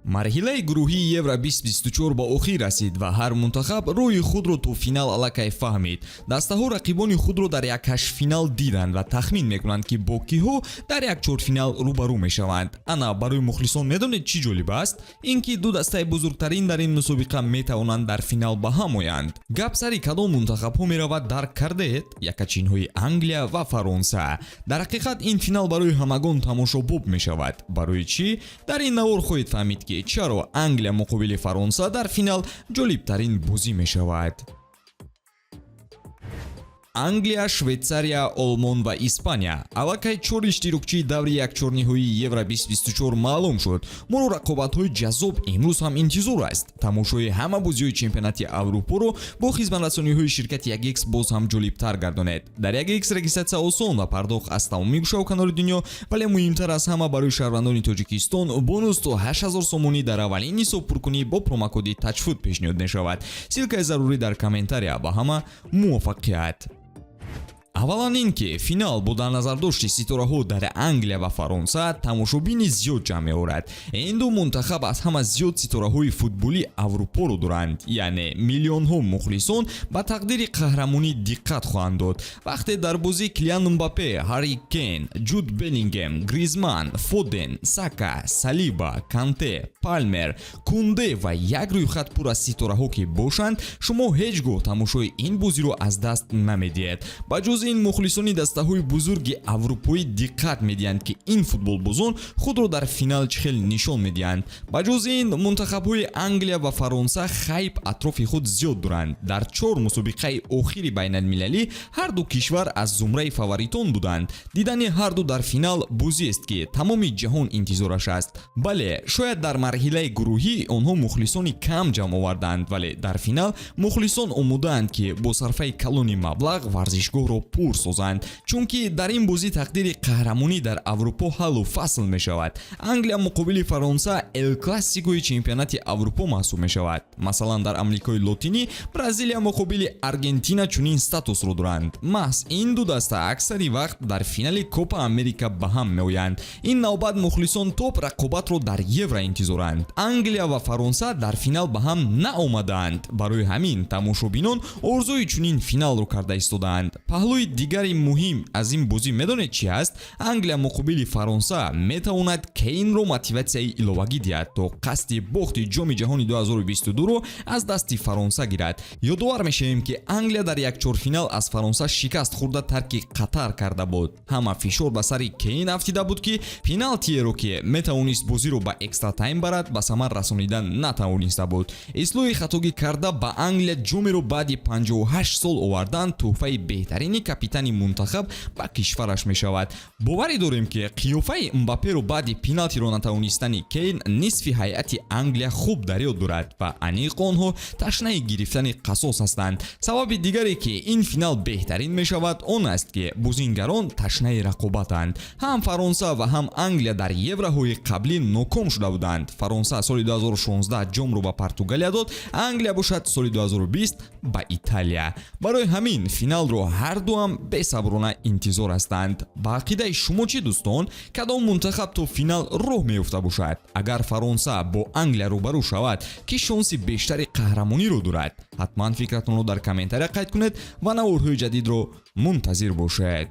Марҳилаи гурӯҳии Евро 2024 ба охир расид ва ҳар мунтахаб роҳи худро то финал аллакай фаҳмид. Дастаҳо рақибони худро дар якҳаштфинал диданд ва тахмин мекунанд, ки бо киҳо дар якчорфинал рӯбарӯ мешаванд. Ана барои мухлисон медонед, чӣ ҷолиб аст? Ин ки ду дастаи бузургтарин дар ин мусобиқа метавонанд дар финал ба ҳам оянд. Гап сари кадом мунтахабҳо меравад, дарк кардед? Якачинҳои Англия ва Фаронса. Дар ҳақиқат, ин финал барои ҳамагон тамошобоб мешавад. Барои чӣ? Дар ин навор хоҳед фаҳмид, ки чаро Англия муқобили Фаронса дар финал ҷолибтарин бозӣ мешавад. Англия, Швейтсария, Олмон ва Испания. Аллакай чор иштирокчии даври якчорниҳоии Евро 2024 маълум шуд. Моро рақобатҳои ҷаззоб имрӯз ҳам интизор аст. Тамошои ҳама бозиҳои чемпионати Аврупоро бо хизматрасониҳои ширкати 1X боз ҳам ҷолибтар гардонед. Дар 1X регистратсия осон ва пардохт аз тамоми гӯшаву канори дунё, вале муҳимтар аз ҳама, барои шаҳрвандони Тоҷикистон бонус то 8000 сомонӣ дар аввалин ҳисобпуркунӣ бо промокоди ТАҶФУТ пешниҳод мешавад. Ссылкаи зарурӣ дар комментария. Ба ҳама муваффақият! Аввалан, ин ки финал бо дар назардошти ситораҳо дар Англия ва Фаронса тамошобини зиёд ҷамъ меорад. Ин ду мунтахаб аз ҳама зиёд ситораҳои футболии Аврупоро доранд, яъне миллионҳо мухлисон ба тақдири қаҳрамонӣ диққат хоҳанд дод. Вақте дар бозӣ Килиан Мбаппе, Ҳарри Кейн, Ҷуд Беллингем, Гризман, Фоден, Сака, Салиба, Канте, Палмер, Кунде ва як рӯйхат пур аз ситораҳо ки бошанд, шумо ҳеҷ гоҳ тамошои ин бозиро аз даст намедиҳед. Ба ҷуз ин, мухлисони дастаҳои бузурги аврупоӣ диққат медиҳанд, ки ин футболбозон худро дар финал чӣ хел нишон медиҳанд. Ба ҷуз ин, мунтахабҳои Англия ва Фаронса хайп атрофи худ зиёд доранд. Дар чор мусобиқаи охири байналмилалӣ ҳар ду кишвар аз зумраи фаворитон буданд. Дидани ҳарду дар финал бозиест, ки тамоми ҷаҳон интизораш аст. Бале, шояд дар марҳилаи гурӯҳӣ онҳо мухлисони кам ҷамъ оварданд, вале дар финал мухлисон омодаанд, ки бо сарфаи калони маблағ варзишгоҳро пур созанд, чунки дар ин бозӣ тақдири қаҳрамонӣ дар Аврупо ҳаллу фасл мешавад. Англия муқобили Фаронса Эл Классикои чемпионати Аврупо маҳсуб мешавад. Масалан, дар Амрикои Лотинӣ Бразилия муқобили Аргентина чунин статусро доранд. Маҳз ин ду даста аксари вақт дар финали Копа Америка ба ҳам меоянд. Ин навбат мухлисон топ рақобатро дар Евро интизоранд. Англия ва Фаронса дар финал ба ҳам наомадаанд, барои ҳамин тамошобинон орзуи чунин финалро карда истодаанд. Паҳлӯи дигари муҳим аз ин бозӣ медонед чӣ аст? Англия муқобили Фаронса метавонад Кейнро мотиватсияи иловагӣ диҳад, то қасди бохти Ҷоми ҷаҳони 2022-ро аз дасти Фаронса гирад. Ёдовар мешавем, ки Англия дар якчорфинал аз Фаронса шикаст хӯрда, тарки Қатар карда буд. Ҳама фишор ба сари Кейн афтида буд, ки пеналтиеро, ки метавонист бозиро ба экстратайм барад, ба самар расонидан натавониста буд. Ислоҳи хатогӣ карда, ба Англия ҷомеро баъди 58 сол овардан тӯҳфаи беҳтарини капитани мунтахаб ба кишвараш мешавад. Боварӣ дорем, ки қиёфаи Мбапперо баъди пеналтиро натавонистани Кейн нисфи ҳайати Англия хуб дар ёд дорад ва аниқ онҳо ташнаи гирифтани қасос ҳастанд. Сабаби дигаре, ки ин финал беҳтарин мешавад, он аст, ки бозингарон ташнаи рақобатанд. Ҳам Фаронса ва ҳам Англия дар Евроҳои қаблӣ ноком шуда буданд. Фаронса соли 2016 ҷомро ба Португалия дод, Англия бошад соли 2020 ба Италия. Барои ҳамин финалро ҳардуам бесаброна интизор ҳастанд. Ба ақидаи шумо чӣ, дӯстон, кадом мунтахаб то финал роҳ меёфта бошад? Агар Фаронса бо Англия рӯбарӯ шавад, ки шонси бештари қаҳрамониро дорад? Ҳатман фикратонро дар комментария қайд кунед ва наворҳои ҷадидро мунтазир бошед.